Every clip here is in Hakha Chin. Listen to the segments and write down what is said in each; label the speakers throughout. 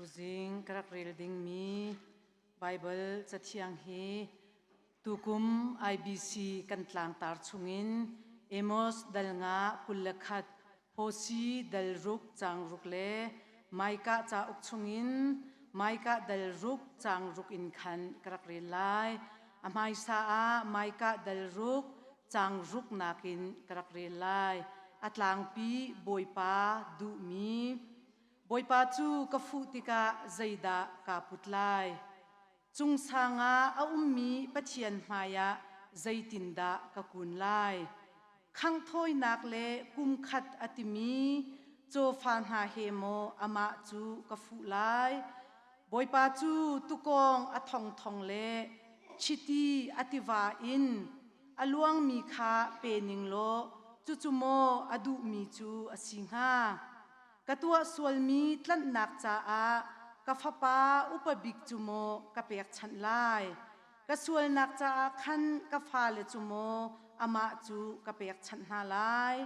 Speaker 1: Tuzing ka rak rel dingmi Baibal cathiang hi tukum IBC kan tlangtar chungin Amos dal nga 21, Hosi dal ruk cang ruk le Maikah cauk chungin Maikah dal ruk cang ruk in khan ka rak rel lai. A hmaisa ah Maikah dal ruk cang ruk nakin ka rak rel lai. A tlangpi Bawipa duhmi Bawipa cu ka fuh tikah zeidah kaa put lai? Cungsang ah a ummi Pathian hmaiah zeitindah ka kun lai? Khanghthawinak le kum khat a timi cawfa hna he maw amah cu ka fuh lai? Bawipa cu tukawng a thongthong le chiti a tiva in a luangmi kha pe ning law cucu maw a duhmi cu a si hnga? Ka tuah sualmi tlanhnak caah ka fapa upa bik cu maw ka pekchanh lai? Ka sualnak caah khan ka fale cu maw amah cu ka pekchanh hna lai?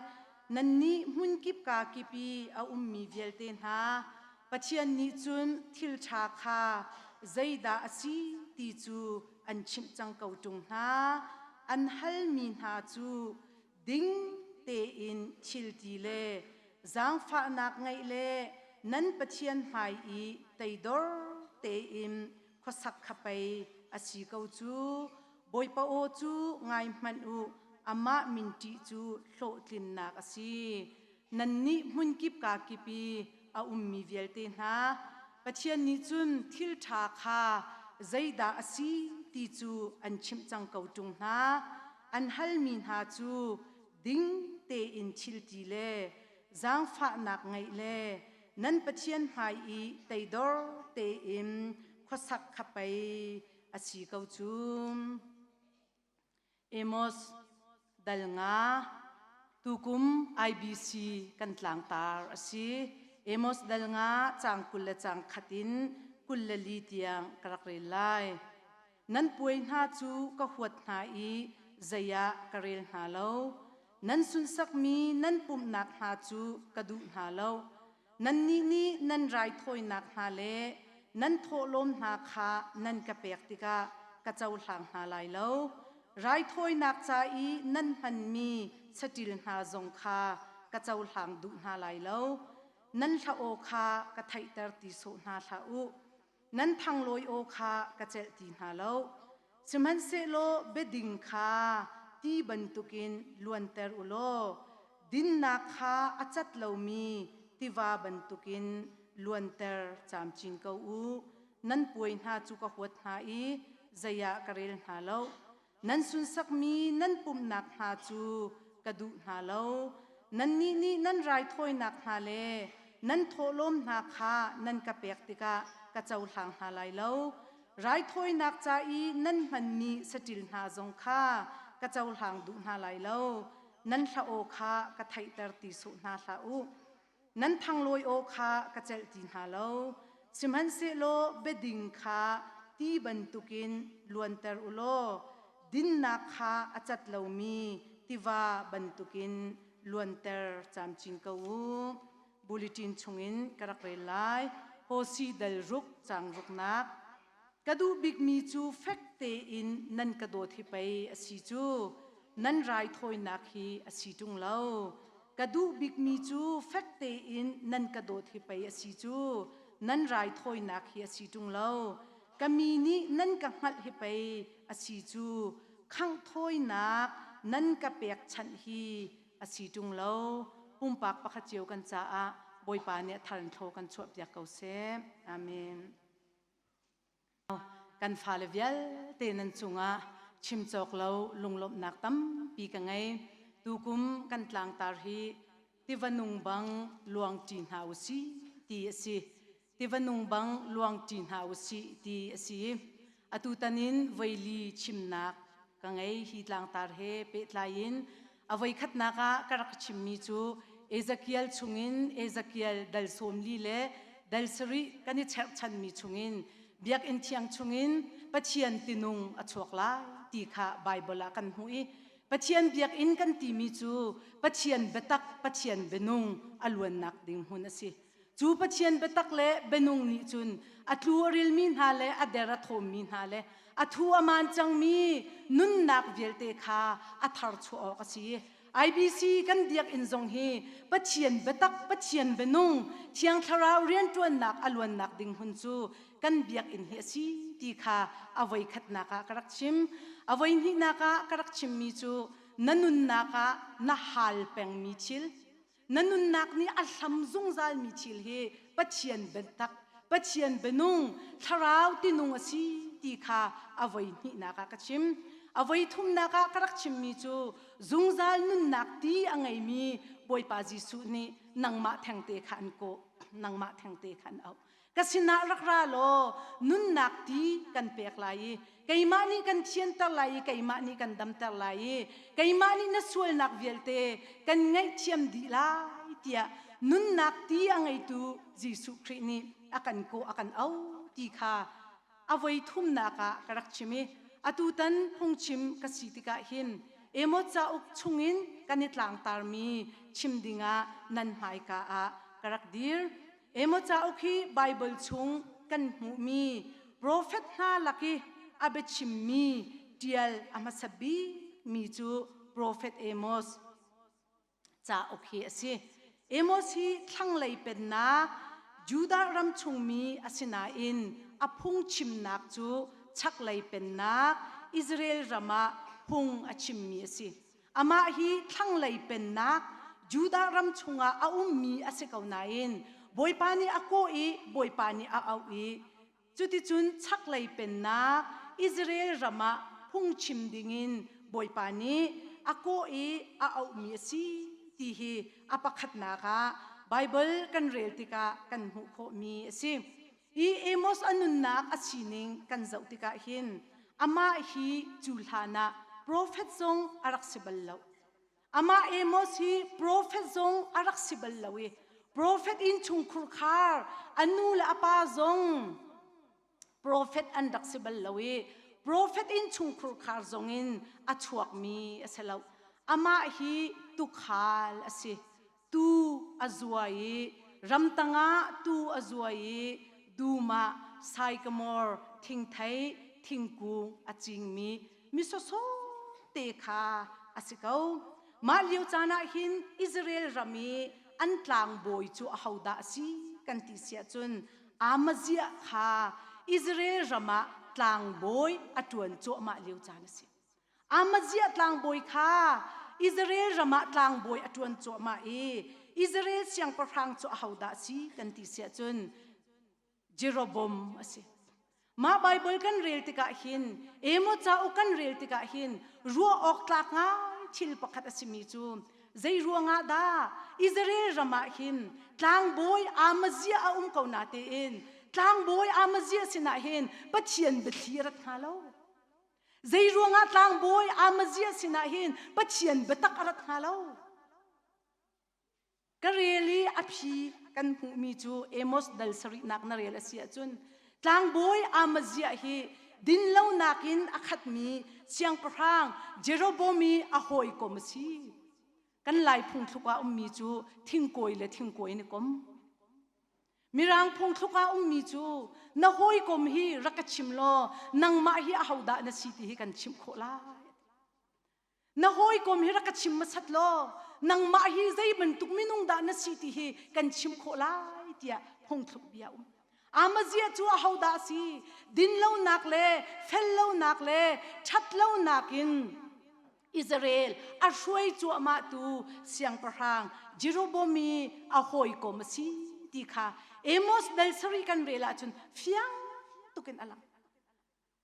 Speaker 1: Nannih hmunkip ka kip i a ummi vialte hna, Pathian nih cun thil ṭha kha zeidah a si ti cu an chimh cang ko ṭung hna. An halmi hna cu ding tein thil ti le zaangfahnak ngeih le nan Pathian hmai i teidor tein khuasak kha pei a si ko cu. Bawipa aw cu ngai hmanh u, amah min ṭih cu hlawhtlinnak a si. Nannih hmunkip kaa kip i a ummi vialte hna, Pathian nih cun thil ṭha kha zeidah a si ti cu an chimh cang ko ṭung hna. An halmi hna cu ding tein thil ti le zaangfahnak ngeih le nan Pathian hmai i teidor tein khuasak kha pei a si ko cu. Amos dal nga tukum IBC kan tlangtar a si. Amos dal nga cang 20 le cang khat in 24 tiang ka rak rel lai. Nan puai hna cu ka huat hna i zei ah ka rel hna lo. Nan sunsakmi nan pumhnak hna cu ka duh hna lo. Nannih nih nan raithawinak hna le nan thawhlawm hna kha nan ka pek tikah ka cohlang hna lai lo. Raithawinak ca i nan hmanmi saṭil hna zong kha ka cohlang duh hna lai lo. Nan hla aw kha ka theihter ti sawh hna hlah u. Nan thanglawi aw kha ka celh ti hna lo. Sihmanhsehlaw biading kha ti bantukin luanter u law dinnak kha a cat lomi tiva bantukin luanter camcin ko u. Nan puai hna cu ka huat hna i zei ah ka rel hna lo. Nan sunsakmi nan pumhnak hna cu ka duh hna lo. Nannih nih nan raithawinak hna le nan thawhlawm hna kha nan ka pek tikah ka cohlang hna lai lo. Raithawinak ca i nan hmanmi saṭil hna zong kha ka cohlang duh hna lai lo. Nan hla aw kha ka theihter ti sawh hna hlah u. Nan thanglawi aw kha ka celh ti hna lo. Sihmanhsehlaw biading kha ti bantukin luanter u law dinnak kha a cat lomi tiva bantukin luanter camcin ko u. Bulletin chungin ka rak rel lai. Hosi dal ruk cang ruknak. Ka duh bikmi cu fek tein nan ka dawt hi pei a si cu. Nan raithawinak hi a si ṭung lo. Ka duh bikmi cu fek tein nan ka dawt hi pei a si cu. Nan raithawinak hi a si ṭung lo. Ka mi nih nan ka hngalh hi pei a si cu. Khangh thawinak nan ka pekchanh hi a si ṭung lo. Pumpak pakhat cio kan caah Bawipa nih a thar in thlaw kan chuahpiak ko seh. Amen. Kan fale vialte nan cungah chim cawk lo lunglawmhnak tampi ka ngei. Tukum kan tlangtar hi tiva nung bang luangṭi hna u si ti a si. Tiva nung bang luangṭi hna u si ti a si. Atutan in voili chimnak ka ngei hi tlangtar he pehtlai in a voikhatnak ah ka rak chimmi cu Ezekiel chungin Ezekiel dal 40 le dal sarih kan i cherhchanmi chungin biakinn thiang chungin Pathian tinung a chuak lai ti kha Baibal ah kan hmuh i Pathian biakinn kan timi cu Pathian biatak Pathian bianung a luannak ding hmun a si. Cu Pathian biatak le bianung nih cun a tlu a rilmi hna le a der a thawmmi hna le a thu a maan cangmi nunnak vialte kha a thar chuah awk a si. IBC kan biakinn zong hi Pathian biatak, Pathian bianung, Thiang Thlarau rianṭuannak a luannak ding hmun cu kan biakinn hi a si ti kha a voikhatnak ah ka rak chim. A voihnihnak ah ka rak chimmi cu na nunnak ah na hal pengmi thil, Na nunnak nih a hlam zungzalmi thil hi Pathian biatak, Pathian bianung, thlarau tinung a si ti kha a voi hnihnak ah ka chim. A voi thumnak ah ka rak chimmi cu zungzal nunnak ti a ngeimi Bawipa Jesuh nih nangmah thengte kha an kawh, nangmah thengte kha an auh. Ka sinah rak ra law nunnak ti kan pek lai i keimah nih kan thianter lai i keimah nih kan damter lai i keimah nih na sualnak vialte kan ngaihthiam dih lai tiah nunnak ti a ngeitu Jesuh Khrih nih a kan kawh a kan auh ti kha a voi thumnak ah ka rak chim i atutan phungchim ka si tikah hin Amos cauk chungin kan i tlangtarmi chim dingah nan hmaika ah ka rak dir. Amos cauk hi Baibal chung kan hmuhmi profet hna lak i a biachimmi ṭial a hmasa bikmi cu profet Amos cauk hi a si. Amos hi thlanglei pennak Judah ram chungmi a si nain a phungchimnak cu chaklei pennak Israel ram ah phung a chimmi a si. Amah hi thlanglei pennak Judah ram chungah a ummi a si ko nain Bawipa nih a kawh i Bawipa nih a auh i cuticun chaklei pennak Israel ram ah phungchim dingin Bawipa nih a kawh i a auhmi a si ti hi a pakhatnak ah Baibal kan rel tikah kan hmuh khawhmi a si. Hi Amos a nunnak a sining kan zoh tikah hin amah hi cu hlan ah profet zong a rak si bal lo. Amah Amos hi profet zong a rak si bal lo i profet innchungkhur khar a nu le a pa zong profet an rak si bal lo i profet innchungkhur khar zong in a chuakmi a si lo. Amah hi tukhal a si. Tuu a zua i ramtang ah tuu a zua i dum ah saikamor thingthei thingkung a cingmi mi sawsawh te kha a si ko. Mah lio caan ah hin Israel ram i an tlangbawi cu ahodah a si kan ti si ahcun Amaziah kha Israel ram ah tlangbawi a ṭuan cuahmah lio caan a si. Amaziah tlangbawi kha Israel ram ah tlangbawi a ṭuan cuahmah i Israel siangpahrang cu ahodah a si kan ti si ahcun Jeroboam a si. Mah Baibal kan rel tikah hin Amos cauk kan rel tikah hin ruah awk tlak ngai thil pakhat a simi cu zei ruangah dah Israel ram ah hin tlangbawi Amaziah a um ko na tein tlangbawi Amaziah sinah hin Pathian biathli a rat hnga lo. Zei ruangah tlangbawi Amaziah sinah hin Pathian biatak a rat hnga lo? Ka rel i a phi kan hmuhmi cu Amos dal sarihnak na rel a si ahcun tlangbawi Amaziah hi dinlonak in a khatmi siangpahrang Jeroboam i a hawikom a si. Kan Lai phungthluk ah ummi cu thingkawi le thingkawi in i kom. Mirang phungthluk ah ummi cu na hawikom hi rak ka chim law nangmah hi ahodah na si ti hi kan chimh khawh lai. Na hawikom hi rak ka chim hmasat law nangmah hi zei bantuk minung dah na si ti hi kan chim khawh lai tiah phungthluk bia um. Amaziah cu ahodah a si? Dinlonak le fellonak le ṭhatlonak in Israel a hruai cuahmahtu siangpahrang Jeroboam i a hawikom a si ti kha Amos dal sarih kan rel ahcun fiang tukin a lang.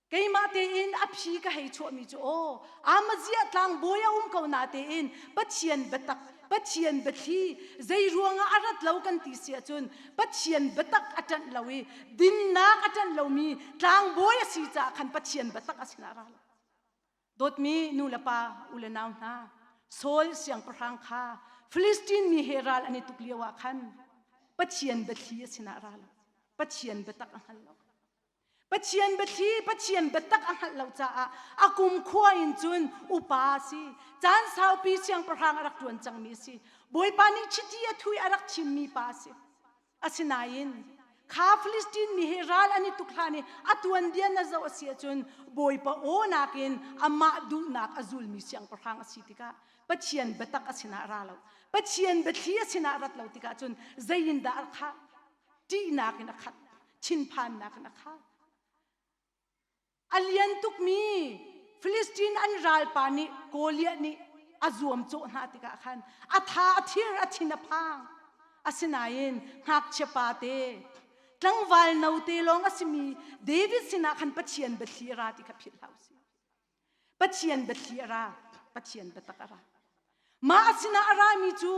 Speaker 1: Keimah tein a phi ka hei chuahmi cu aw Amaziah tlangbawi a um ko na tein Pathian biatak Pathian biathli zei ruangah a rat lo kan ti si ahcun Pathian biatak a ṭanh lo i dinnak a ṭanh lomi tlangbawi a si caah khan Pathian biatak a sinah a ra lo. Dawtmi nu le pa u le nau hna, Saul siangpahrang kha Filistin mi he ral an i tuk lio ah khan Pathian biathli a sinah ra lo. Pathian biatak a hngal lo. Pathian biathli, Pathian biatak a hngalh lo caah a kum khua in cun upa a si. Caan saupi siangpahrang a rak ṭuan cangmi a si. Bawipa nih chiti a thui a rak thimmi pa a si. Asinain kha Filistin mi he ral an i tuk hlan i a tuanbia na zoh a si ahcun Bawipa aw nakin amah duhnak a zulmi siangpahrang a si tikah Pathian biatak a sinah ra lo. Pathian biathli a sinah rat lo tikah cun zei in dah a khah? Ṭihnak in a khat, thinphannak in a khat. A lian tukmi Filistin an ralpa nih Goliath nih a zuamcawh hna tikah khan a tha a thir a thin a phang. Asinain ngakchia pa te tlangval note lawng a simi David sinah khan Pathian biathli a ra ti kha philh hlah usih. Pathian biathli a ra, Pathian biatak a ra. Mah sinah a rami cu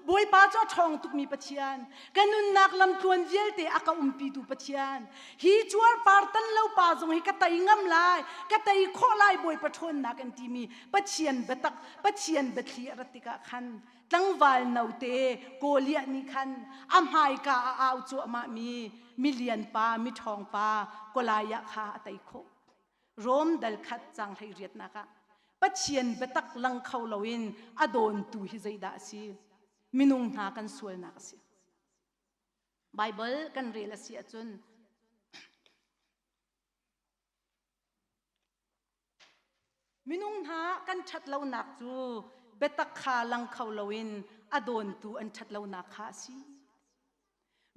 Speaker 1: Bawipa cu a ṭhawng tukmi Pathian, ka nunnak lamtluan vialte a ka umpitu Pathian. Hi cuarpar tan lo pa zong hi ka tei ngam lai, ka tei khawh lai Bawipa ṭhawnnak in timi Pathian biatak, Pathian biathli a rat tikah khan tlangval note Goliath nih khan a hmaika a au cuahmah mi milian pa, miṭhawng pa Goliath kha a tei khawh. Rom dal khat cang hlei riatnak ah Pathian biatak lang kho loin a dawntu hi zeidah a si? Minung hna kan sualnak a si. Bible kan rel a si ahcun minung hna kan ṭhat lonak cu biatak kha lang kho loin a dawntu an ṭhat lonak kha a si.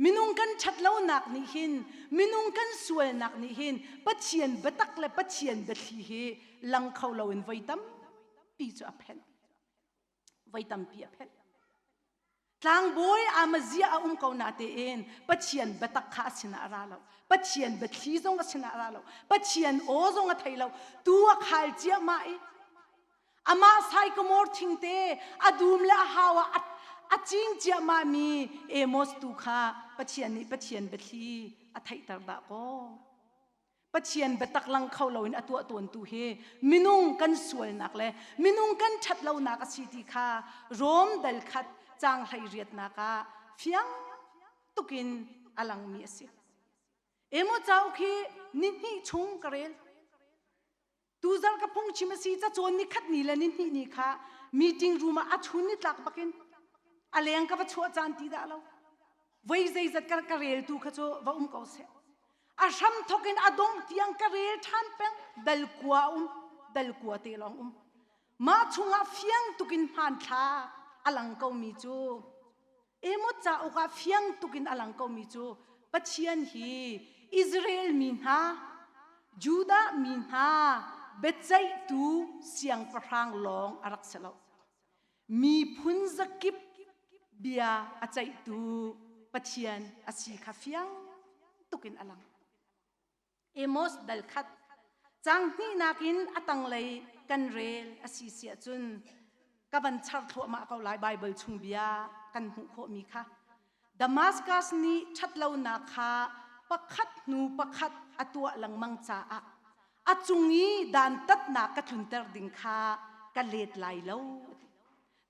Speaker 1: Minung kan ṭhatlonak nih hin, minung kan sualnak nih hin Pathian biatak le Pathian biathli hi lang kho loin voi tampi cu a phenh. Voi tampi a phenh. Tlangbawi Amaziah a um ko na tein Pathian biatak kha a sinah a ra lo. Pathian biathli zong a sinah a ra lo. Pathian aw zong a thei lo. Tu a khal ciahmah i Amah saikamawr thingte a dum le a hau ah a cing ciahmah mi Amos tu kha Pathian nih Pathian biathli a theihter dah kaw. Pathian biatak lang kho loin a tuah tawntu hi minung kan sualnak le minung kan ṭhatlonak a si ti kha Rom dal khat caang hlei riatnak ah fiang tukin a langmi a si. Amos cauk hi ni hnih chung ka rel. Tuzarh ka phungchim a si cacawn ni khat ni le ni hnih ni kha meeting room ah a chun ni tlak bakin a leng ka va chuah caan ti dah lo. Voi zeizat ka ka reltu kha cu va um ko seh. A hram thok in a dongh tiang ka rel ṭhan peng dal kua um dal kua te lawng um. Mah chungah fiang tukin hmanthlak a lang komi cu Amos cauk ah fiang tukin a lang komi cu Pathian hi Israel mi hna, Judah mi hna biaceihtu siangpahrang lawng a rak si lo. Miphun zakip bia a ceihtu Pathian a si kha fiang tukin a lang. Amos dal khat cang hnihnak in a tanglei kan rel a si si ahcun ka van char thluahmah ko lai Bible chung bia kan hmuh khawhmi kha Damascus nih ṭhatlonak kha pakhat hnu pakhat a tuah lengmang caah a cung i dantatnak ka tlunter ding kha ka let lai lo.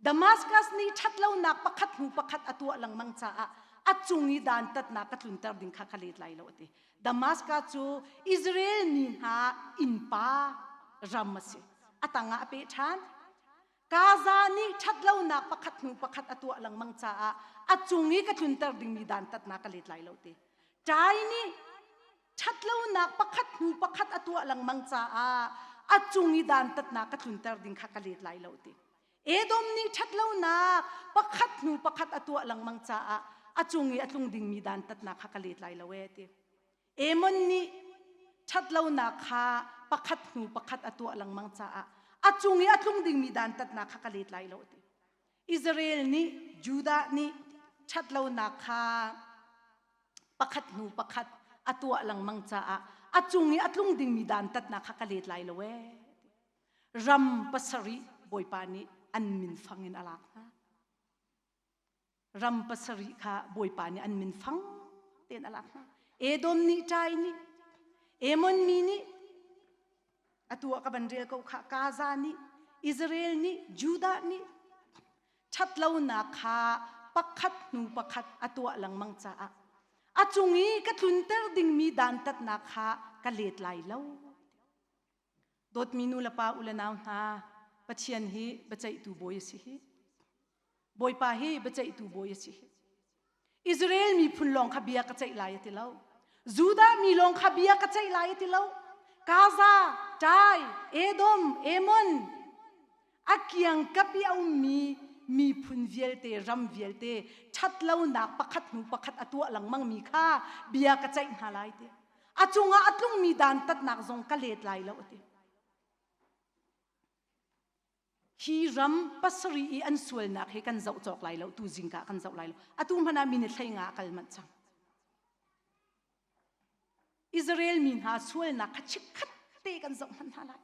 Speaker 1: Damascus nih ṭhatlonak pakhat hnu pakhat a tuah lengmang caah a cung i dantatnak ka tlunter ding kha ka let lai lo a ti. Damascus cu Israel mi hna innpa ram a si. A tangah a peh ṭhan. Gaza nih ṭhatlonak pakhat hnu pakhat a tuah lengmang caah a cung i ka tlunter dingmi dantatnak ka let lai lo ti. Ṭai nih ṭhatlonak pakhat hnu pakhat a tuah lengmang caah a cung i dantatnak ka tlunter ding kha ka let lai lo ti. Edom nih ṭhatlonak pakhat hnu pakhat a tuah lengmang caah a cung i a tlung dingmi dantatnak kha ka let lai lo ee ti. Amon nih ṭhatlonak kha pakhat hnu pakhat a tuah lengmang caah a cung i a tlung dingmi dantatnak kha ka let lai lo ti. Israel nih Judah nih ṭhatlonak kha pakhat hnu pakhat a tuah lengmang caah a cung i a tlung dingmi dantatnak kha ka let lai lo ee. Ram pasarih Bawipa nih an min fang in a lak hna. Ram pasarih kha Bawipa nih an min fang tein a lak hna. Edom nih Ṭai nih, Emon mi nih, atu ah ka van rel ko kha Gaza nih, Israel nih, Judah nih ṭhatlonak kha pakhat hnu pakhat a tuah lengmang caah a cung i ka tlunter dingmi dantatnak kha ka let lai lo. Dawtmi nu le pa u le nau hna, Pathian hi biaceihtu bawi a si hi. Bawipa hi biaceihtu bawi a si hi. Israel miphun lawng kha bia ka ceih lai a ti lo. Judah mi lawng kha bia ka ceih lai a ti lo. Gaza, Tai, Edom, Ammon, a kiangkap i a ummi miphun vialte, ram vialte ṭhatlonak pakhat hnu pakhat a tuah lengmangmi kha bia ka ceih hna lai ti. A cungah a tlungmi dantatnak zong ka let lai lo a ti. Hi ram pasarih i an sualnak hi kan zoh cawk lai lo, tu zingka kan zoh lai lo. Atu hmanh ah minute 15 a kal manh cang. Israel mi hna sualnak kha chikkhat te kan zoh hmanh hna lai.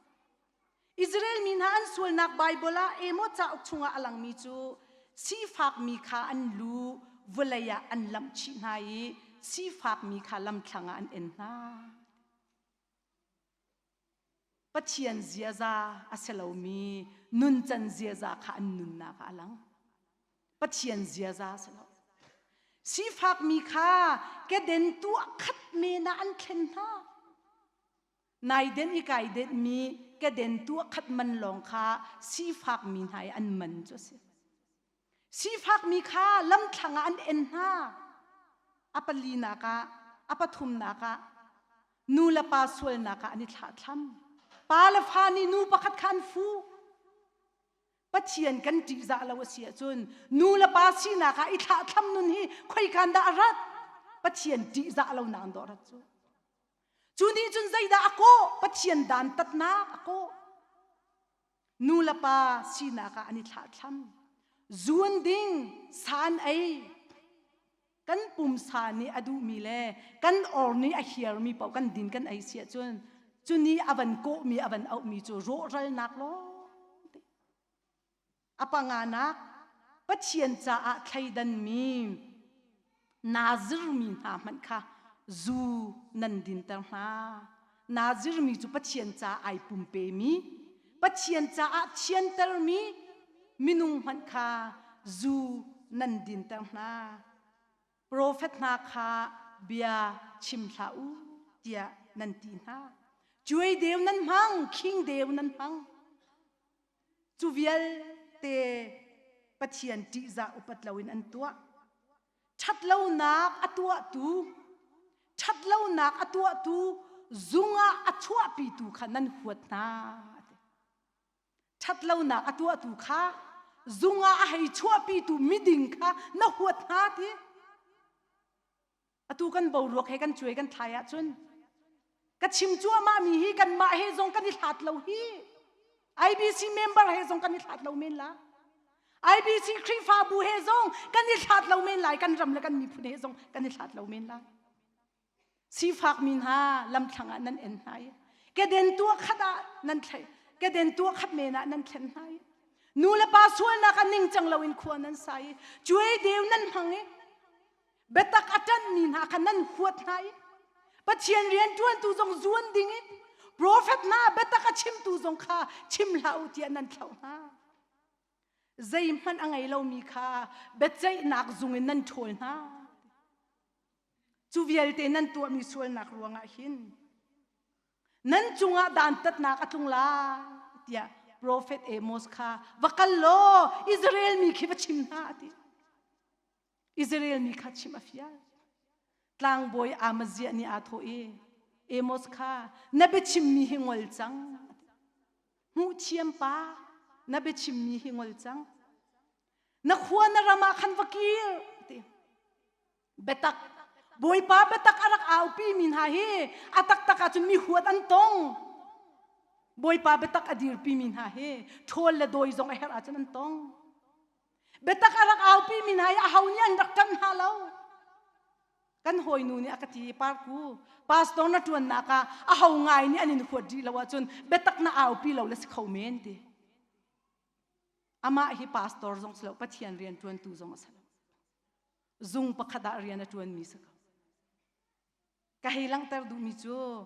Speaker 1: Israel mi hna an sualnak Bible ah Amos cauk chungah a langmi cu sifakmi kha an lu vawlei ah an lamh chih hna i sifakmi kha lamthlang ah an en hna. Pathian ziaza a si lomi nuncan ziaza kha an nunnak ah a lang. Pathian ziaza a si lo. Sifakmi kha keden tuah khat men ah an thlen hna. Naiden i kai denmi keden tuah khat man lawng kha sifakmi hna i an man cu a si. Sifakmi kha lamthlang ah an en hna. A palinak ah, a pathumnak ah, nu le pa sualnak ah an i thlahthlam. Pa le fa nih nu pakhat kha an fuh. Pathian kan ṭihzah lo a si ahcun nu le pa sinak ah i thlahthlam nun hi khoikan dah a rat? Pathian ṭihzah lo nak dawh rat cu. Cu nih cun zeidah a kawh? Pathian dantatnak a kawh. Nu le pa sinak ah an i thlahthlam. Zuan ding, sa an ei. Kan pumsa nih a duhmi le kan or nih a hiarmi paoh kan din kan ei si ahcun cu nih a van kawhmi a van auhmi cu rawhralnak lawng te. A panganak Pathian caah thleidanmi Nazir mi hna hmanh kha zu nan dinter hna. Nazir mi cu Pathian caah ai pumpemi, Pathian caah thiantermi minung hmanh kha zu nan dinter hna. Profet hna kha bia chim hlah u tiah nan ti hna. Cuai deu nan hmang, khing deu nan hmang. Cu vialte Pathian ṭihzah upat loin an tuah. Ṭhatlonak a tuahtu, ṭhatlonak a tuahtu zung ah a chuahpitu kha nan huat hna. Ṭhatlonak a tuahtu kha zung ah a hei chuahpitu miding kha na huat hna ti. Atu kan boruak he kan cuai kan thlai ahcun ka chim cuahmah mi hi kanmah he zong kan i hlat lo hi. IBC member he zong kan i hlat lo men la. IBC Khrihfabu he zong kan i hlat lo men lai kan ram le kan miphun he zong kan i hlat lo men lai. Sifak mi hna lamthlang ah nan en hna i keden tuah khat ah nan thlai keden tuah khat men ah nan thlen hna i nu le pa sualnak ah ningcang loin khua nan sa i cuai deu nan hmang i biatak a ṭanhmi hna kha nan huat hna i Pathian rianṭuantu zong zuan ding in profet hna biatak a chimtu zong kha chim hlah u tiah nan thlauh hna. Zeihmanh a ngei lomi kha biaceihnak zung in nan ṭhawl hna. Cu vialte nan tuahmi sualnak ruangah hin nan cungah dantatnak a tlung lai tiah profet Amos kha va kal law Israel mi khi va chim hna a ti. Israel mi kha chimh a fial. Tlangbawi Amaziah nih aa thawh i Amos kha na biachimmi hi ngol cang. Hmuh thiam pa na biachimmi hi ngol cang. Na khua na ram ah khan va kir ti. Biatak Bawipa biatak a rak aupi mi hna hi a taktak ahcun mi huat an tong. Bawipa biatak a dirpi mi hna hi ṭhawl le dawi zong a herh ahcun an tong. Biatak a rak aupi mi hna hi aho nih an rak ṭanh hna lo. Kan hawinu nih a ka ti parku pastor na ṭuannak ah aho ngai nih an in huat rih lo ahcun biatak na aupi lo le si kho men ti. Amah hi pastor zong si lo Pathian rian ṭuantu zong a si lo. Zung pakhat ah rian a ṭuanmi si ko. Ka hei langhter duhmi cu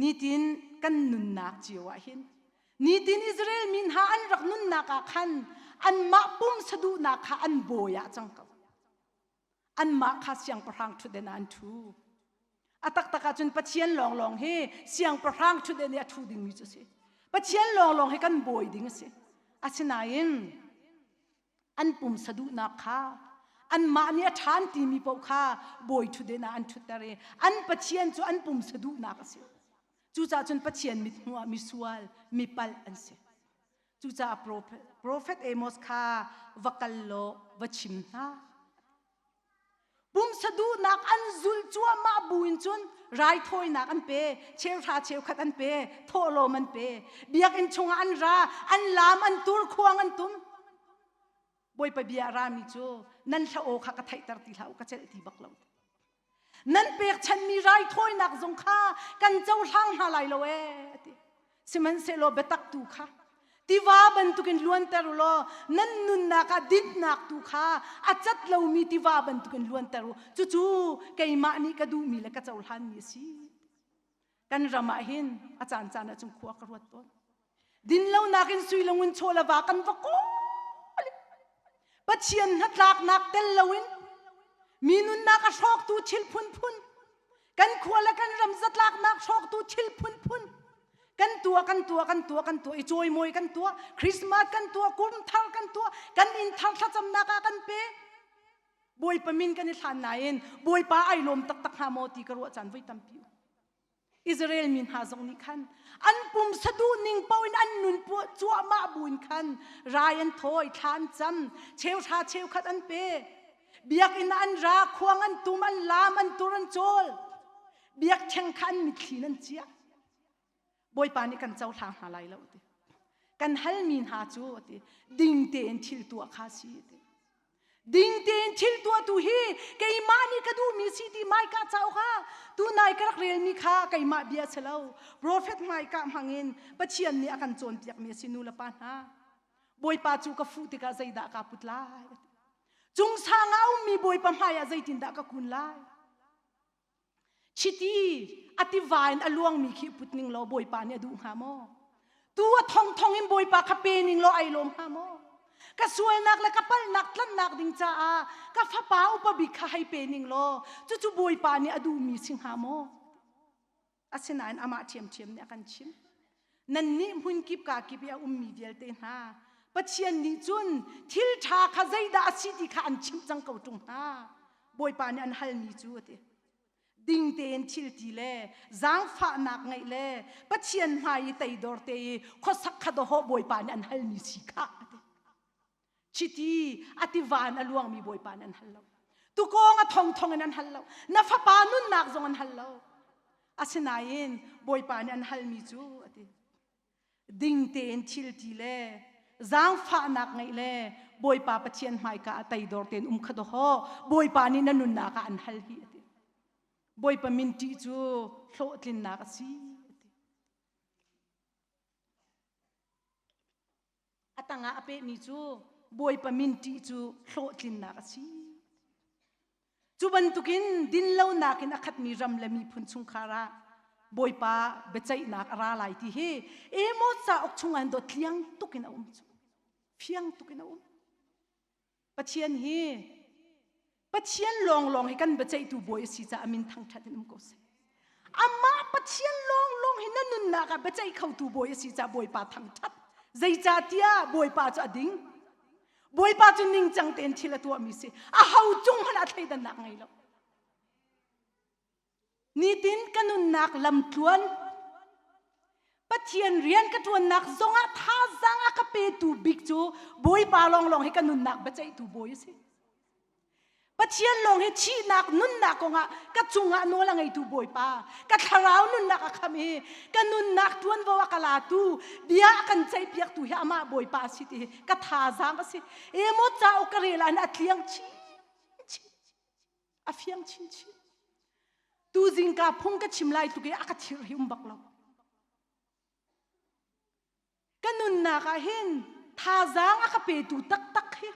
Speaker 1: nitin kan nunnak cio ah hin nitin Israel mi hna an rak nunnak ah khan anmah pumsa duhnak kha an bawi ah cang ko. Anmah kha siangpahrang ṭhutden ah an ṭhu. A taktak ahcun Pathian lawnglawng hi siangpahrang ṭhutden i a ṭhu dingmi cu a si. Pathian lawnglawng hi kan bawi ding a si. Asinain an pumsa duhnak kha. Anmah nih a ṭhan timi paoh kha bawi ṭhutden ah an ṭhutter i an Pathian cu an pumsa duhnak a si. Cucaah cun Pathian mithmuh ah misual, mipalh an si. Cucaah prophet, prophet Amos kha va kal law va chim hna. Pumsa duhnak an zulh cuahmah buin cun raithawinak an pe, cheuhra cheukhat an pe, thawhlawm an pe. Biakinn chungah an ra, an laam, an tur, khuang an tum. Bawipa bia a rami cu nan hla aw kha ka theihter ti hlah u, ka celh ti bak lo. Nan pekchanmi raithawinak zong kha kan cohlang hna lai lo ee ati. Sihmanhsehlaw biatak tu kha tiva bantukin luanter u law nan nunnak ah dinnak tu kha a cat lomi tiva bantukin luanter u. Cucu keimah nih ka duhmi le ka cohlanmi a si. Kan ram ah hin a caancaan ahcun khua ka ruat tawn. Dinlonak in sui le ngun chaw le va kan va kawl. Pathian hnatlaknak tel loin mi nunnak a hrawktu thil phunphun kan khua le kan ram zatlaknak hrawktu thil phunphun kan tuah kan tuah kan tuah kan tuah i cawimawi kan tuah Christmas kan tuah kum thar kan tuah kan inn thar thlacamnak ah kan pe Bawipa min kan i hlan nain Bawipa ai lawm taktak hnga maw ti ka ruah caan voi tampi Israel mi hna zong nih khan an pumsa duhning paoh in an nun cuahmah buin khan rai an thawi thla an cam cheuhra cheukhat an pe biakinn ah an ra khuang an tum an laam an tur an cawl biakṭheng kha an mitthli in an ciah Bawipa nih kan cohlang hna lai lo ti kan halmi hna cu ti ding tein thil tuah kha si ti ding tein thil tuahtu hi keimah nih ka duhmi si ti Maika cauk ah tunai ka rak relmi kha keimah bia si lo profet Maika hmangin Pathian nih a kan cawnpiakmi a si nu le pa hna Bawipa cu ka fuh tikah zeidah kaa put lai cung sang ah a ummi Bawipa hmaiah zeitindah ka kun lai Chiti a tiva in a luangmi khi put ning law Bawipa nih a duh hnga maw? Tu a thongthong in Bawipa kha pe ning law ai lawm hnga maw? Ka sualnak le ka palhnak tlanhnak ding caah ka fapa upa bik kha hei pe ning law cucu Bawipa nih a duhmi si hnga maw? Asinain amah ṭhiamṭhiam nih a kan chim. Nannih hmunkip kaa kip i a ummi vialte hna, Pathian nih cun thil ṭha kha zeidah a si ti kha an chimh cang ko ṭung hna. Bawipa nih an halmi cu a ti. Ding tein thil ti le zaangfahnak ngeih le Pathian hmai i teidor te i khuasak kha dawhawh Bawipa nih an halmi si kha a ti. Chiti a tiva in a luangmi Bawipa nih an hal lo. Tukawng a thongthong in an hal lo. Na fapa nunnak zong an hal lo. Asinain Bawipa nih an halmi cu a ti. Ding tein thil ti le zaangfahnak ngeih le Bawipa Pathian hmaika ah teidor tein um kha dawhaw Bawipa nih na nunnak ah an hal hi a ti. Bawipa min ṭih cu hlawhtlinnak a si a ti. A tangah a pehmi cu Bawipa min ṭih cu hlawhtlinnak a si. Cu bantukin dinlonak in a khatmi ram le miphun chungkhar ah Bawipa biaceihnak a ra lai ti hi Amos cauk chungah dawt tliang tuk in a um cu. Fiang tuk in a um. Pathian hi Pathian lawnglawng hi kan biaceihtu bawi a si caah min thangṭhat in um ko seh. Amah Pathian lawnglawng hi na nunnak ah biaceih khotu bawi a si caah Bawipa thangṭhat. Zeicahtiah Bawipa cu a ding. Bawipa cu ningcang tein thil a tuahmi si. Aho cung hmanh ah thleidannak ngei lo. Nitin ka nunnak lamtluan Pathian rian ka ṭuannak zongah thazaang a ka petu bik cu Bawipa lawnglawng hi ka nunnak biaceihtu bawi a si. Pathian lawng hi thihnak nunnak kongah ka cungah nawl a ngeitu Bawipa, ka thlarau nunnak a kham i ka nunnak ṭuanvo a ka latu, bia a kan ceihpiaktu hi amah Bawipa a si ti hi ka thazaang a si. Emaw cauk ka rel ah a tliang chinchin. A fiang chinchin. Tu zingka phung ka chim lai tluk i a ka thir hi um bak lo. Ka nunnak ah hin thazaang a ka petu taktak hi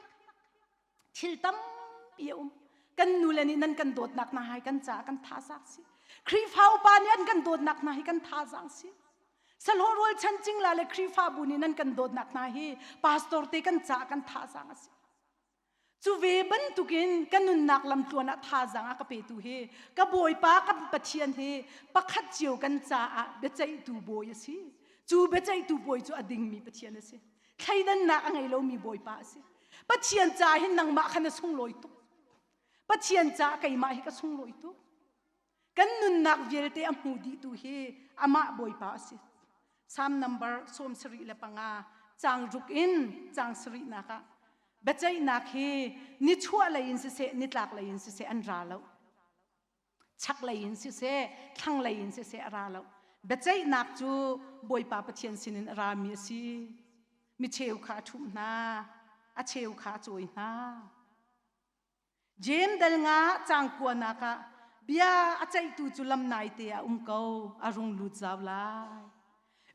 Speaker 1: thil tampi a um. Kan nule nih nan kan dawtnak hna hi kan caah kan thazaang si. Khrihfa upa nih an kan dawtnak hna hi kan thazaang si. Salhaw rual chan cingla le Khrihfabu nih nan kan dawtnak hna hi pastor te kan caah kan thazaang a si. Cu ve bantukin ka nunnak lamtluan ah thazaang a ka petu hi ka Bawipa kan Pathian hi pakhat cio kan caah biaceihtu bawi a si. Cu biaceihtu bawi cu a dingmi Pathian a si. Thleidannak a ngei lomi Bawipa a si. Pathian caah hin nangmah kha na sunglawi tuk. Pathian caah keimah hi ka sunglawi tuk. Kan nunnak vialte a hmu dihtu hi amah Bawipa a si. Psalm number 75 caang ruk in caang sarihnak ah biaceihnak hi nichuah lei in siseh nitlak lei in siseh an ra lo. Chak lei in siseh thlang lei in siseh a ra lo. Biaceihnak cu Bawipa Pathian sinin a rami a si. Mi cheu kha a ṭhumh hna, a cheu kha a cawi hna. Jeim dal nga caang kuanak ah bia a ceihtu cu lam naite ah um ko, a rung lut zau lai.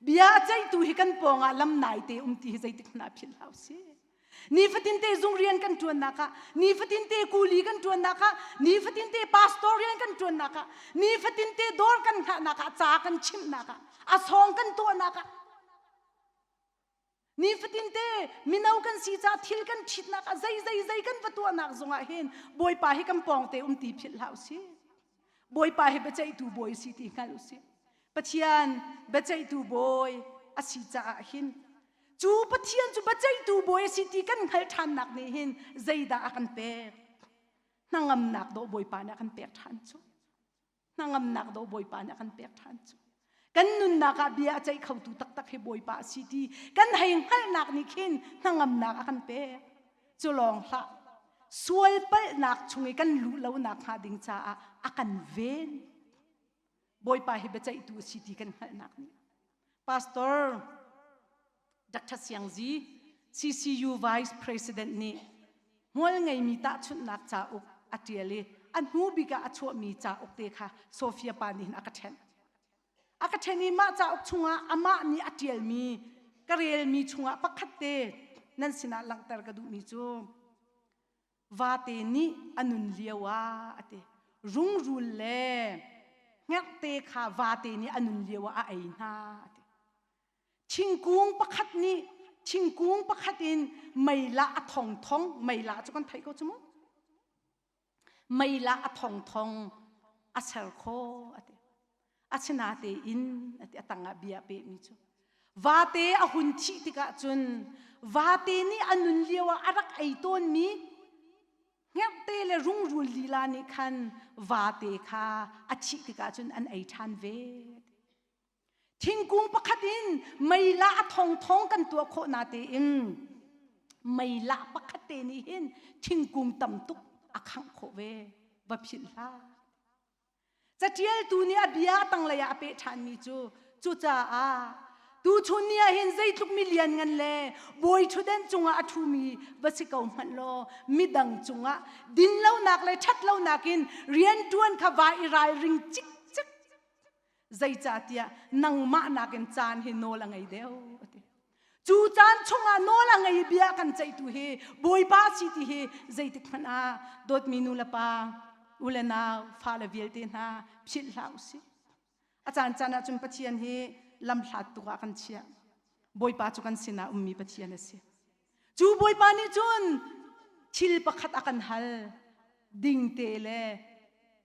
Speaker 1: Bia a ceihtu hi kan pawngah lam naite um ti hi zeitik hmanh ah philh hlah usih. Nifatin te zung rian kan ṭuannak ah, nifatin te kuli kan ṭuannak ah, nifatin te pastor rian kan ṭuannak ah, nifatin te dawr kan hngahnak ah, ca kan chimhnak ah, a sawng kan tuahnak ah, Nifatinte mino kan si ca thil kan ṭhitnak ah zei zei zei kan va tuahnak zongah hin Bawipa hi kan pawngte um ti philh hlah usih. Bawipa hi biaceihtu bawi si ti hngal usih. Pathian biaceihtu bawi a si caah hin cu Pathian cu biaceihtu bawi a si ti kan hngalh ṭhannak nih hin zeidah a kan pek? Hnangamnak dawh Bawipa nih a kan pek ṭhan cu. Hnangamnak dawh Bawipa nih a kan pek ṭhan cu. Kan nunnak ah bia a ceih khotu taktak hi Bawipa a si ti kan hei hngalhnak nih khin hnangamnak a kan pek. Cu lawng hlah. Sual palhnak chung i kan luh lonak hnga ding caah a kan ven. Bawipa hi biaceihtu a si ti kan hngalhnak nih. Pastor Dr. Siang Zi, CCU Vice President nih hmual ngeimi tahchunhnak cauk a ṭial i a hnu bik ah a chuahmi cauk te kha Sofia pa nih hin a ka ṭhenh. A ka ṭhen i mah cauk chungah amah nih a ṭialmi ka relmi chungah pakhat te nan sinah langhter ka duhmi cu Vate nih a nun lio ah a ti. Rungrul le hngerhte kha vate nih a nun lio ah a ei hna a ti. Thingkung pakhat nih thingkung pakhat in meilah a thongthong meilah cu kan theih ko cu mu. Meilah a thongthong a ser khawh a ti. Asinatein a ti a tangah bia a pehmi cu vate a hun thih tikah cun vate nih a nun lio ah a rak ei tawnmi hngerhte le rungrul lila nih khan vate kha a thih tikah cun an ei ṭhan ve. Thingkung pakhat in meilah a thongthong kan tuah khawh na tein meilah pakhat te nih hin thingkung tam tuk a khangh khawh ve va philh hlah. Caṭialtu nih a bia a tanglei ah a peh ṭhanmi cu cucaah tuchun ni ah hin zeitluk mi lianngan le bawi ṭhutdenh cungah a ṭhumi va si ko hmanh law midang cungah dinlonak le ṭhatlonak in rianṭuan kha vai i ralring cikcek zeicahtiah nangmah nakin caan hi nawl a ngei deuh a ti. Cu caan chungah nawl a ngei bia kan ceihtu hi Bawipa si ti hi zeitik hmanh ah dawtmi nu le pa u le nau fale vialte hna philh hlah usih. A caan caan ahcun Pathian hi lamhlat tuk ah kan chiah. Bawipa cu kan sinah ummi Pathian a si. Cu Bawipa nih cun thil pakhat a kan hal. Dingte le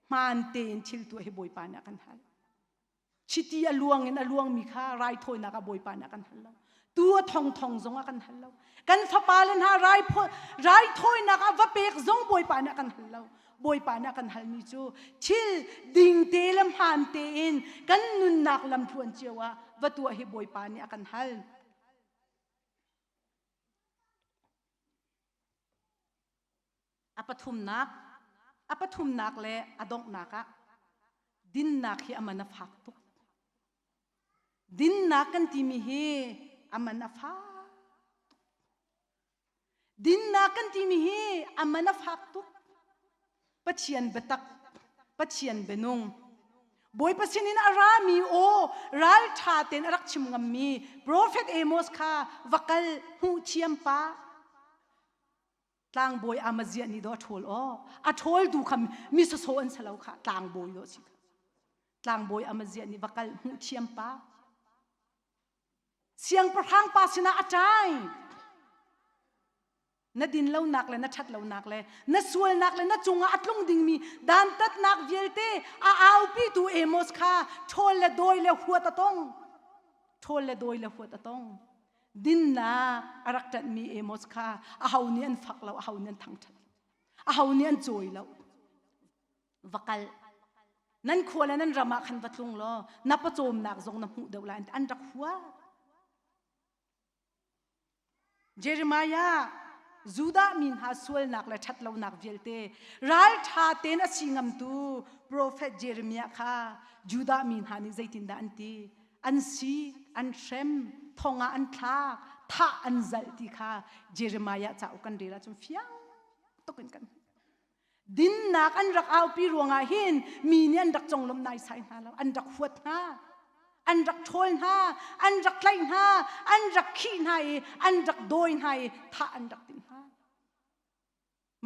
Speaker 1: hmaan tein thil tuah hi Bawipa nih a kan hal. Chiti a luang in a luangmi kha raithawinak ah Bawipa nih a kan hal lo. Tu a thongthong zong a kan hal lo. Kan fapa le hna raithawinak ah va pek zong Bawipa nih a kan hal lo. Bawipa nih a kan halmi cu thil dingte le hmaan tein kan nunnak lamtluan cio ah va tuah hi Bawipa nih a kan hal. A pathumnak, a pathumnak le a donghnak ah dinnak hi a man a fak tuk. Dinnak kan timi hi a man a fak tuk. Dinnak kan timi hi a man a fak tuk. Pathian biatak, Pathian bianung, Bawipa sinin a rami aw ralṭha tein a rak chim ngammi Profet Amos kha va kal hmuh thiam pa. Tlangbawi Amaziah nih dawh a ṭhawl aw. A ṭhawltu kha mi sawsawh an si lo kha tlangbawi dawh a si kha. Tlangbawi Amaziah nih va kal hmuh thiam pa. Siangpahrang pa sinah a ṭai. Na dinlonak le na ṭhatlonak le na sualnak le na cungah a tlung dingmi dantatnak vialte a aupitu Amos kha ṭhawl le dawi le huat a tong. Ṭhawl le dawi le huat a tong. Dinnak a rak ṭanhmi Amos kha aho nih an fak lo, aho nih an thangṭhat, aho nih an cawi lo. Va kal. Nan khua le nan ram ah khan va tlung law na pawcawmnak zong na hmuh deuh lai an rak hua. Jeremiah Judah mi hna sualnak le ṭhatlonak vialte ralṭha tein a si ngamtu profet Jeremiah kha Judah mi hna nih zeitindah an ti? An si, an hrem, thong ah an thlak, thah an zalh ti kha Jeremiah cauk kan rel ahcun fiang tuk in kan hmuh. Dinnak an rak aupi ruangah hin mi nih an rak conglawmh naisai hna lo, an rak huat hna, an rak ṭhawl hna, an rak tlaih hna, an rak khih hna i an rak dawi hna i thah an rak timh hna.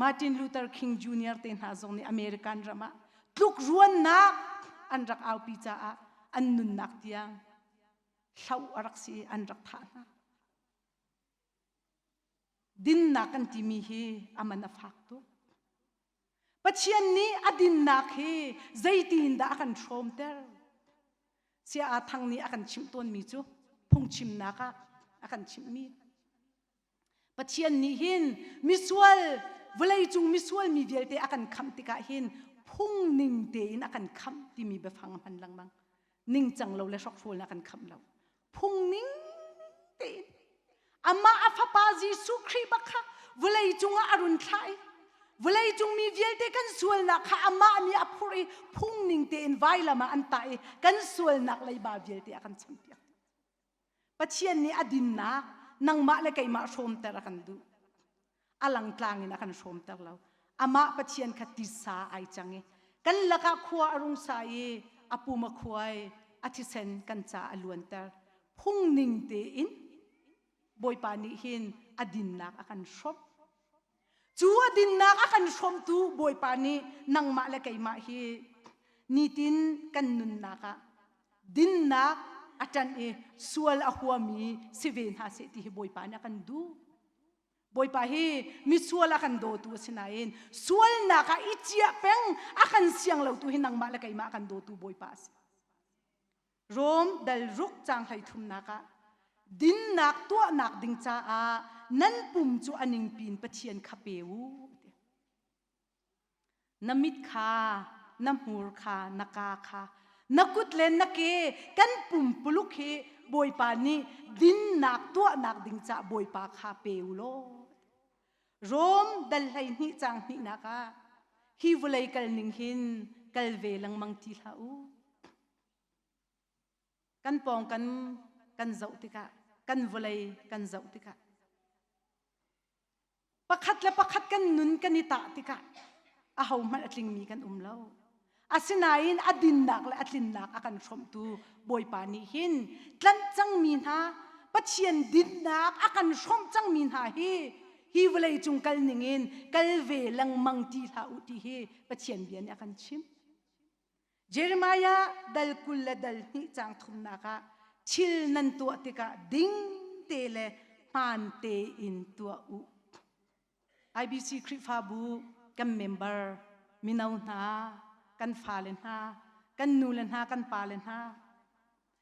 Speaker 1: Martin Luther King Jr. te hna zong nih American ram ah tlukruannak an rak aupi caah an nunnak tiang hloh a rak si i an rak thah hna. Dinnak kan timi hi a man a fak tuk. Pathian nih a dinnak hi zeitin dah a kan hrawmter? Sia Aa Thang nih a kan chimh tawnmi cu phungchimnak ah a kan chimhmi. Pathian nih hin misual vawleicung misual mi vialte a kan khamh tikah hin phung ning tein a kan khamh timi biafang a hman lengmang. Ningcang lo le hrokhrawl in a kan khamh lo. Phung ning tein amah a fapa Jesuh Khrih bak kha vawlei cungah a run thlah i vawlei cung mi vialte kan sualnak kha amah nih a phurh i phung ning tein vailam ah an tah i kan sualnak leiba vialte a kan champiak. Pathian nih a dinnak nangmah le keimah hrawmter a kan duh. A langtlang in a kan hrawmter lo. Amah Pathian kha tisa ai cang i kan lakah khua a rung sa i a pum a khuai, a thisen kan ca a luanter. Phung ning tein Bawipa nih hin a dinnak a kan hrawmh. Cu a dinnak a kan hrawmtu Bawipa nih nangmah le keimah hi nitin kan nunnak ah dinnak a ṭanh i sual a huami si ve hna seh ti hi Bawipa nih a kan duh. Bawipa hi misual a kan dawtu a si nain sualnak ah i ciah peng a kan siang lotu hi nangmah le keimah a kan dawtu Bawipa a si. Rom dal ruk caang 33nak ah dinnak tuahnak ding caah nan pum cu a ningpi in Pathian kha pe u. Na mit kha, na hmur kha, na ka kha, na kut le na ke kan pumpuluk hi Bawipa nih dinnak tuahnak ding caah Bawipa kha pe u law. Rom dal 12 caang hnihnak ah hi vawlei kal ning hin kal ve lengmang ti hlah u. Kan pawng kan kan zoh tikah, kan vawlei kan zoh tikah Pakhat le pakhat kan nun kan i tah tikah ahohmanh a tlingmi kan um lo. Asinain a dinnak le a tlinnak a kan hrawmhtu Bawipa nih hin tlanh cangmi hna Pathian dinnak a kan hrawmh cangmi hna hi hi vawlei cung kal ningin kal ve lengmang ti hlah u ti hi Pathian bia nih a kan chimh. Jeremiah dal 20 le dal hnih caang thumnak ah thil nan tuah tikah ding te le hmaan tein tuah u. IBC Khrihfabu kan member mino hna, kan fale hna, kan nule hna, kan pale hna,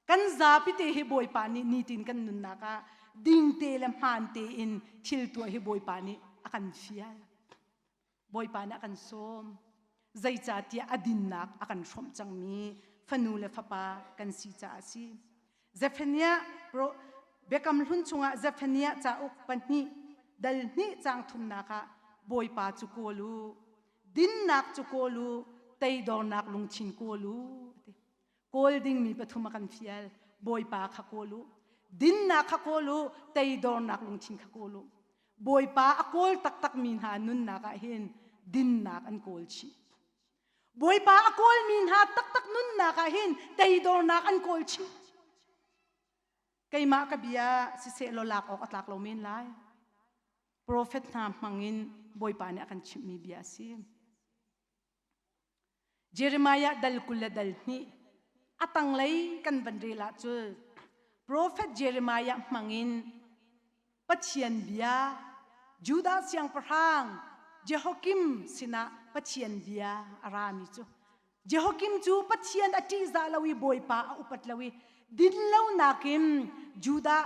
Speaker 1: kan zapi te hi Bawipa nih nitin kan nunnak ah ding te le hmaan tein thil tuah hi Bawipa nih a kan fial. Bawipa nih a kan sawm. Zeicahtiah a dinnak a kan hrawmh cangmi fanu le fapa kan si caah a si. Zephaniah Biakam Hlun chungah Zephaniah cauk pahnih dal hnih caang thumnak ah Bawipa cu kawl u, dinnak cu kawl u, teidornak lungthin kawl u. Kawl dingmi pathum a kan fial. Bawipa kha kawl u, dinnak kha kawl u, teidornak lungthin kha kawl u. Bawipa a kawl taktakmi hna nunnak ah hin dinnak an kawl chih. Bawipa a kawlmi hna taktak nunnak ah hin teidornak an kawl chih. Keimah ka bia siseh law lak awk a tlak lo men lai. Profet hna hmangin Bawipa nih a kan chimhmi bia a si. Jeremiah dal 20 le dal hnih a tanglei kan van rel ahcun profet Jeremiah hmangin Pathian bia Judah siangpahrang Jehoiakim sinah Pathian bia a rami cu Jehoiakim cu Pathian a ṭihzah lo i Bawipa a upat lo i dinlonak in Judah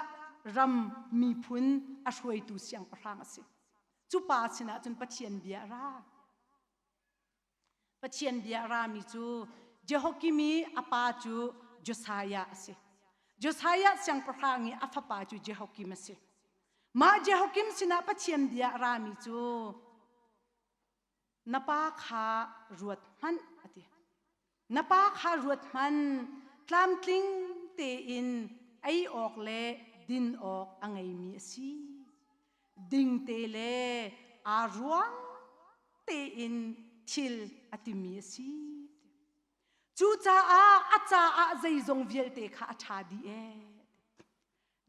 Speaker 1: ram miphun a hruaitu siangpahrang a si. Cu pa sinah cun Pathian bia a ra. Pathian bia a rami cu Jehoiakim i a pa cu Josiah a si. Josiah siangpahrang i a fapa cu Jehoiakim a si. Mah Jehoiakim sinah Pathian bia a rami cu na pa kha ruat hmanh a ti. Na pa kha ruat hmanh tlamtling tein ei awk le din awk a ngeimi a si. Dingte le aa ruang tein thil a timi a si. Cucaah a caah zeizong vialte kha a ṭha dih ee.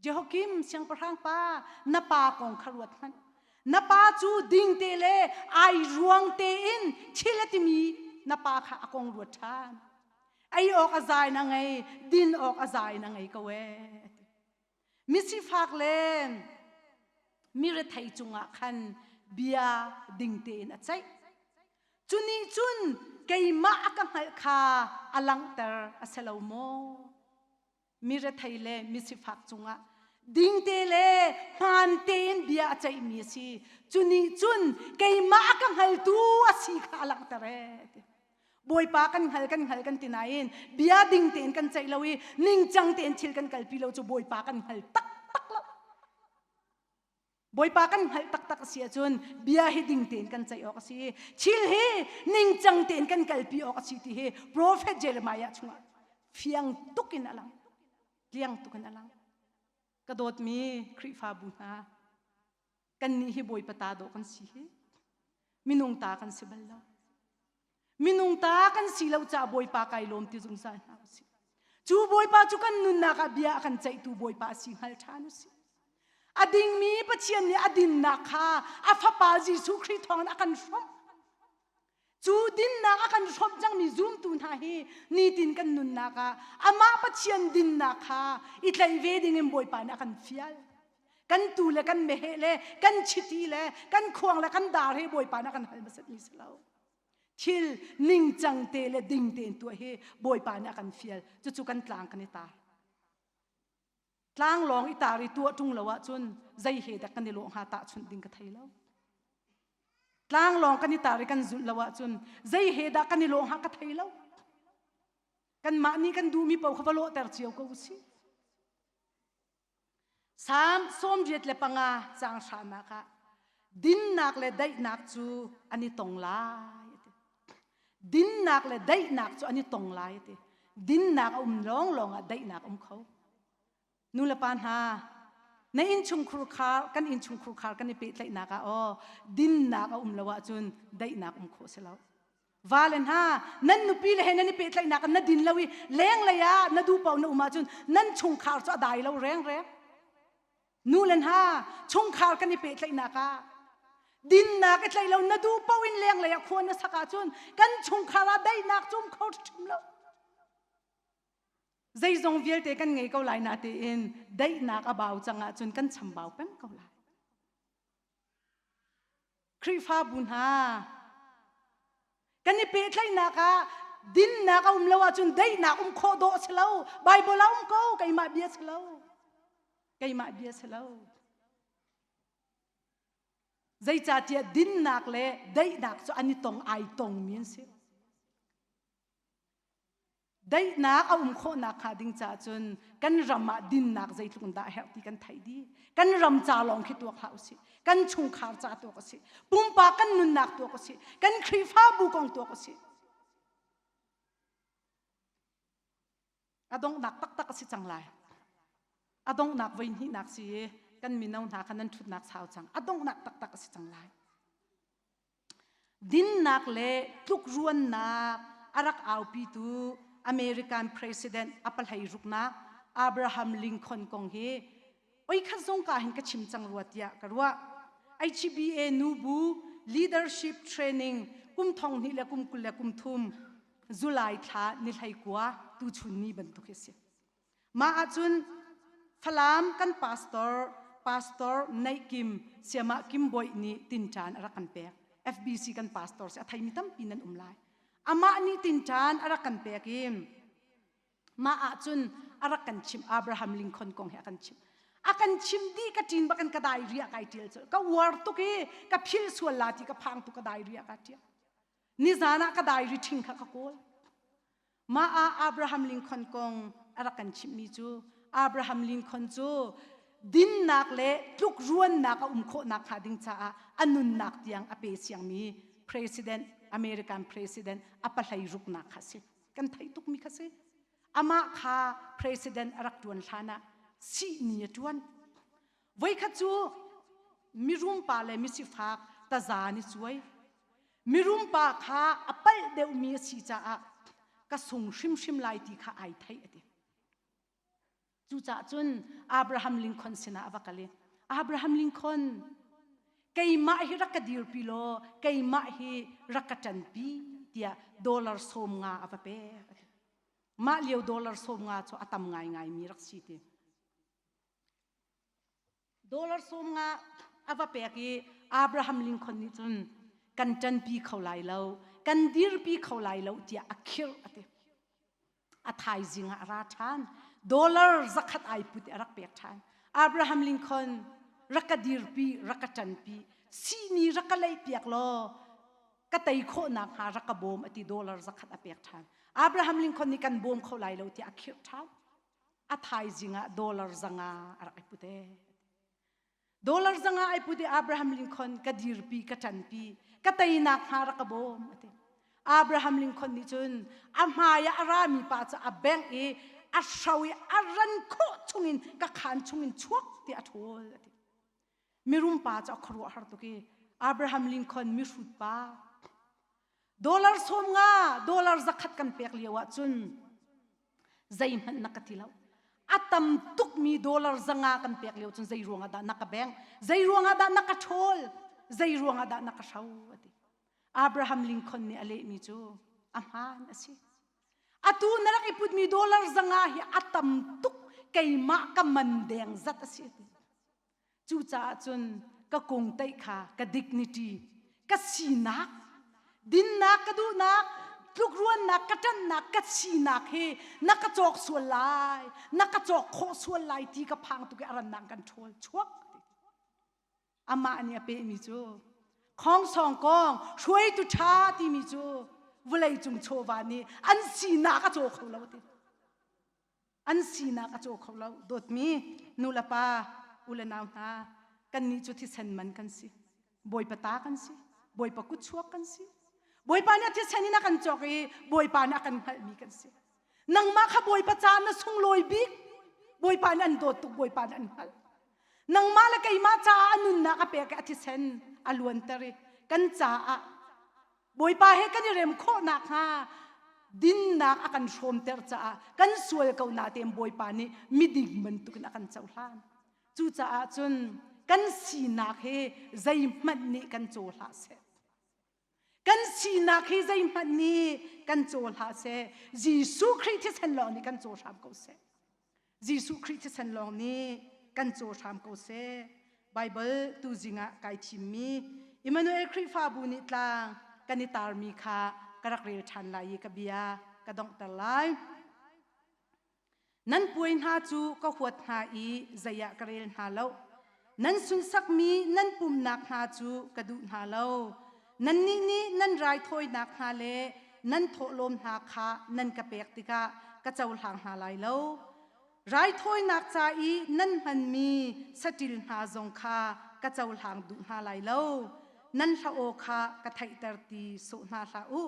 Speaker 1: Jehoiakim siangpahrang pa na pa kong kha ruat hmanh. Na pa cu dingte le ai ruang tein thil a timi na pa kha a kong ruat ṭhan. Ei awk a zai na ngei, din awk a zai na ngei ko ee. Misifak le mirethei cungah khan bia ding tein a ceih. Cu nih cun keimah a ka hngalh kha a langhter a si lo maw? Mirethei le misifak cungah dingte le hmaan tein bia a ceihmi a si. Cu nih cun keimah a ka hngaltu a si kha a langhter ee. Bawipa kan hngal kan hngal kan ti nain bia ding tein kan ceih lo i ningcang tein thil kan kalpi lo cu Bawipa kan hngal taktak lo. Bawipa kan hngalh taktak a si ahcun bia hi ding tein kan ceih awk a si. Thil hi ningcang tein kan kalpi awk a si ti hi Prophet Jeremiah chungah fiang tuk in a lang. Tliang tuk in a lang. Ka dawtmi Khrihfabu hna, kannih hi Bawipa ta dawh kan si hi. Minung ta kan si bal lo. Minung ta kan si lo caah Bawipa kai lawm ti zungzal hna usih. Cu Bawipa cu kan nunnak ah bia a kan ceihtu Bawipa a si hngal ṭhan usih. A dingmi Pathian nih a dinnak kha a Fapa Jesuh Khrih thawngin a kan hrawmh. Cu dinnak a kan hrawmh cangmi zumtu hna hi nitin kan nunnak ah amah Pathian dinnak kha i tlaih ve dingin Bawipa nih a kan fial. Kan tuu le kan meheh le kan chiti le kan khuang le kan dar hi Bawipa nih a kan hal hmasatmi si lo. Thil ningcang te le ding tein tuah hi Bawipa nih a kan fial. Cucu kan tlang kan i tar. Tlang lawng i tar i tuah ṭung lo ahcun zei he dah kan i lawh hnga tahchunh ding ka thei lo. Tlang lawng kan i tar i kan zulh lo ahcun zei he dah kan i lawh hnga ka thei lo. Kanmah nih kan duhmi paoh kha va lawhter cio ko usih. Salm 85 caang hranak ah dinnak le daihnak cu an i tong lai a ti. Dinnak le daihnak cu an i tong lai a ti. Dinnak a um lawnglawng ah daihnak a um kho. Nu le pa hna, na innchungkhur khar kan innchungkhur khar kan i pehtlaihnak ah aw dinnak a um lo ahcun daihnak um khawh si lo. Vale hna, nan nupi le he nan i pehtlaihnak na din lo i lenglei ah na duh paoh na um ahcun nan chungkhar cu a dai lo rengreng. Nu le hna, chungkhar kan i pehtlaihnak ah dinnak i tlaih lo na duh paoh in lenglei ah khua na sak ahcun kan chungkhar ah daihnak cu um kho ṭhim lo. Zeizong vialte kan ngei ko lai na tiin daihnak a bau cang ahcun kan chambau peng ko lai. Khrihfabu hna kan i pehtlaihnak ah dinnak a um lo ahcun daihnak um khawh dawh a si lo. Bible ah um ko keimah bia si lo. Keimah bia si lo. Zeicahtiah dinnak le daihnak cu an i tong ai tongmi an si. Daihnak a um khawhnak hnga ding caah cun kan ram ah dinnak zeitluk in dah a herh ti kan theih dih. Kan ram ca lawng khi tuak hlah usih. Kan chungkhar ca tuak usih. Pumpak kan nunnak tuak usih. Kan Khrihfabu kong tuak usih. A donghnak taktak a si cang lai. A donghnak voi hnihnak si i kan mino hna kha nan ṭhutnak sau cang. A donghnak taktak a si cang lai. Dinnak le tlukruannak a rak aupitu American President a pahlei ruknak Abraham Lincoln kong hi oikhat zong ka hin ka chim cang rua tiah ka ruah. HBA nubu leadership training kum thong hnih le kum 20 le kum thum July thla ni hlei kua tuchun ni bantuk hi a si. Mah ahcun Falam kan pastor, Pastor Neih Kim, Siamah Kim Bawi nih tinṭan a rak kan pek. FBC kan pastor si a theimi tampi nan um lai. Amah nih tinṭan a rak kan pek i mah ahcun a rak kan chimh Abraham Lincoln kong hi a kan chimh. A kan chim dih ka ṭin bak in ka diary ah kai ṭial colh. Ka uar tuk i ka philh sual la ti ka phang tuk ka diary ah ka ṭial. Nizan ah ka diary ṭhing kha ka kawl. Mah ah Abraham Lincoln kong a rak kan chimhmi cu Abraham Lincoln cu dinnak le tlukruannak a um khawhnak hnga ding caah a nunnak tiang a pe siangmi president American president a pahlei ruknak kha si. Kan theih tukmi kha si. Amah kha president a rak ṭuan hlan ah sihni a ṭuan. Voikhat cu mirum pa le misifak taza an i cuai. Mirum pa kha a palh deuhmi a si caah ka sung hrimhrim lai ti kha ai theih a ti. Cucaah cun Abraham Lincoln sinah a va kal i Abraham Lincoln keimah hi rak ka dirpi law keimah hi rak ka ṭanpi tiah dollar 50 a va pek. Mah lio dollar 50 cu a tam ngaingaimi rak si ti. Dollar 50 a va pek i Abraham Lincoln nih cun kan ṭanpi kho lai lo, kan dirpi kho lai lo tiah a khirh a ti. A thaizing ah a ra ṭhan. Dollar 100 ai put i a rak pek ṭhan. Abraham Lincoln rak ka dirpi, rak ka ṭanpi, sihni rak ka leihpiak law ka tei khawh nakhnga rak ka bawm a ti dollar 100 a pek ṭhan. Abraham Lincoln nih kan bawm kho lai lo tiah a khirh ṭhan. A thaizing ah dollar 500 a rak i put ee. Dollar 500 ai put i Abraham Lincoln ka dirpi ka ṭanpi ka teinak hnga rak ka bawm a ti. Abraham Lincoln nih cun a hmai ah a rami pa cu a bengh i a hro i a ran khawh chungin ka khaan chungin chuak tiah a ṭhawl a ti. Mirum pa cu a khuaruahhar tuk i Abraham Lincoln mihrut pa dollar 50 dollar 100 kan pek lio ah cun zeihmanh na ka ti lo a tam tukmi dollar 500 kan pek lio cun zei ruangah dah na ka bengh zei ruangah dah na ka ṭhawl zei ruangah dah na ka hro a ti Abraham Lincoln nih a lehmi cu a hmaan a si atu na rak i putmi dollar 500 hi a tam tuk keimah ka man deng zat a si a ti Cucaah cun ka kungteih kha ka dignity, ka sinak, dinnak ka duhnak, tlukruannak ka ṭanhnak ka sinak hi na ka cawk sual lai, na ka cawk khawh sual lai ti ka phang tuk i a rannak kan ṭhawl chuak. Amah nih a pehmi cu khongsong kong hruaitu ṭha timi cu vawleicung chawva nih an sinak a caw kho lo ti. An sinak a caw kho lo. Dawtmi nu le pa, u le nau hna, kannih cu thisen man kan si. Bawipa ta kan si. Bawipa kutchuak kan si. Bawipa nih a thisen in a kan cawk i Bawipa nih a kan hngalhmi kan si. Nangmah kha Bawipa caah na sunglawi bik. Bawipa nih an dawt tuk, Bawipa nih an hngalh. Nangmah le keimah caah a nunnak a pek i a thisen a luanter i kan caah Bawipa he kan i rem khawh nakhnga dinnak a kan hrawmter caah kan sual ko na tein Bawipa nih miding bantukin a kan cohlan. Cucaah cun kan sinak hi zeihmanh nih kan caw hlah seh. Kan sinak hi zeihmanh nih kan caw hlah seh. Jesuh Khrih thisen lawng nih kan caw hram ko seh. Jesuh Khrih thisen lawng nih kan caw hram ko seh. Baibal tuzing ah kai thimmi Emmanuel Khrihfabu nih tlang kan i tarmi kha ka rak rel ṭhan lai i ka bia ka donghter lai. Nan puai hna cu ka huat hna i zei ah ka rel hna lo. Nan sunsakmi nan pumnak hna cu ka duh hna lo. Nannih nih nan raithawinak hna le nan thawhlawm hna kha nan ka pek tikah ka cohlang hna lai lo. Raithawinak ca i nan hmanmi saṭil hna zong kha ka cohlang duh hna lai lo. Nan hla aw kha ka theihter ti sawh hna hlah u.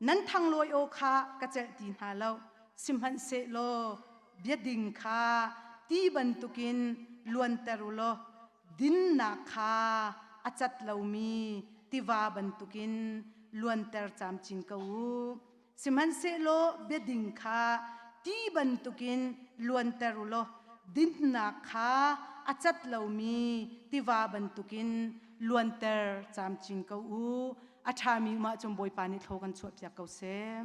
Speaker 1: Nan thanglawi aw kha ka celh ti hna lo. Sihmanhsehlaw biading kha ti bantukin luanter u law dinnak kha a cat lomi tiva bantukin luanter camcin ko u. Sihmanhsehlaw biading kha ti bantukin luanter u law dinnak kha a cat lomi tiva bantukin luanter camcin ko u. A ṭhami um ahcun Bawipa nih thlaw kan chuahpiak ko seh.